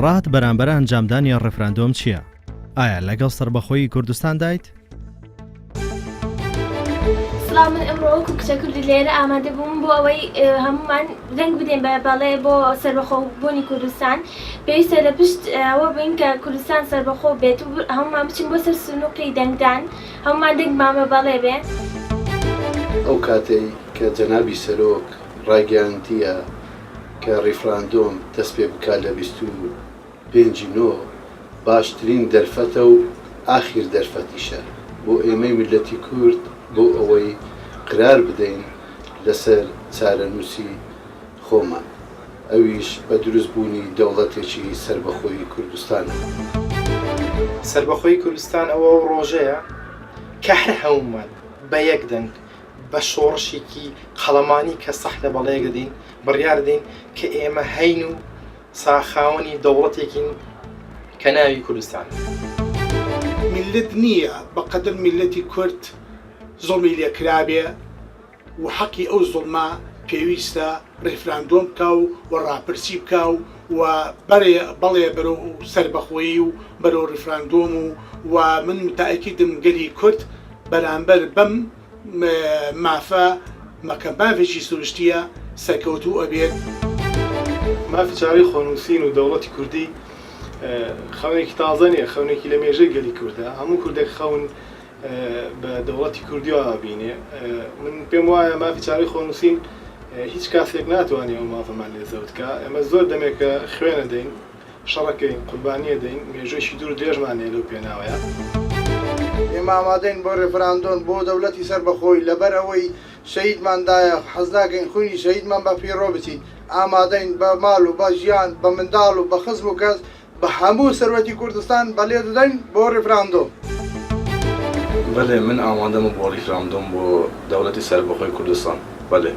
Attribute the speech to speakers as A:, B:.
A: ڕات بەرامبەر ئەنجامدانی ڕیفراندۆم چییە؟ ئایا لەگەڵ سەربەخۆیی کوردستاندایت؟
B: سڵاو من ئەمڕۆ وەکو کچە کوردی لێرە ئامادە بووم بۆ ئەوەی هەموومان دەنگ بدەین بە بەڵێ بۆ سەربەخۆ بوونی کوردستان پێویستە لە پشت ئەوە بین کە کوردستان سەربەخۆ بێت و هەموومان بچین بۆ سەر سنووقی دەنگدان هەموومان دەنگمان بە بەڵێ بێ.
C: ئەو کاتەی کە جەنابی سەرۆک ڕایگەیاندیە کە ڕیفراندۆم دەست پێ بکات لە 25 ی نۆ باشترین دەرفەتە و ئاخیر دەرفەتیشە بۆ ئێمەی میللەتی کورد بۆ ئەوەی قرار بدەین لەسەر چارەنووسی خۆمان ئەویش بە دروست بوونی دەوڵەتێکی سەربەخۆی کوردستانە.
D: سەربەخۆی کوردستان ئەوە ئەو ڕۆژەیە کە هەر هەموومان بە یەک دەنگ بە شۆڕشێکی قەڵەمانی کە سەح لە بەڵێیەک دەدەین بڕیار دەدەین کە ئێمە هەین و سا خاوەنی دەوڵەتێکین کە ناوی کوردستانە.
E: میللەت نییە بە قەدەر میللەتی کورد زوڵمی لێ کرابێ و حەقی ئەو زوڵمە پێویستە ڕیفراندۆم بکا و و ڕاپرسی بکا و و بەرێ بەڵێ بەرەو سەربەخۆیی و بەرەو ڕیفراندۆم و و من متاکیدم گەلی کورد بەرامبەر بەم مافە مەکە مافێکی سروشتیە سەرکەوتوو ئەبێت.
F: مافی چارەی خۆنووسین و دەوڵەتی کوردی خەونێکی تازە نییە، خەونێکی لە مێژەی گەلی کوردە. هەموو کوردێک خەون بە دەوڵەتی کوردیەوە ئەبینێ. من پێم وایە مافی چارەی خۆنووسین هیچ کاسێک ناتوانێ ئەو مافەمان لێ زەوت کا. ئێمە زۆر دەمێکە خوێن ئەدەین، شەڕەکەین، قوربانی ئەدەین، مێژوویەکی دوور و درێژمان هەیە لەو پێناوەیا.
G: ئێمە ئامادەین بۆ رێفراندۆن بۆ دەولەتی سەربەخۆی لەبەر ئەوەی شەهیدمان دایە حەزناکەین خوینی شەهیدمان بە فیڕۆ بچیت ئامادەین بە مال و بە ژیان بە منداڵ و بە خزم و کەس بە هەموو سەروەتی کوردستان بەلێ دەدەین بۆ ریفراندۆم.
H: بەلێ من ئامادەمە بۆ ریفراندۆم بۆ دەولەتی سەربەخۆی کوردستان بەلێ.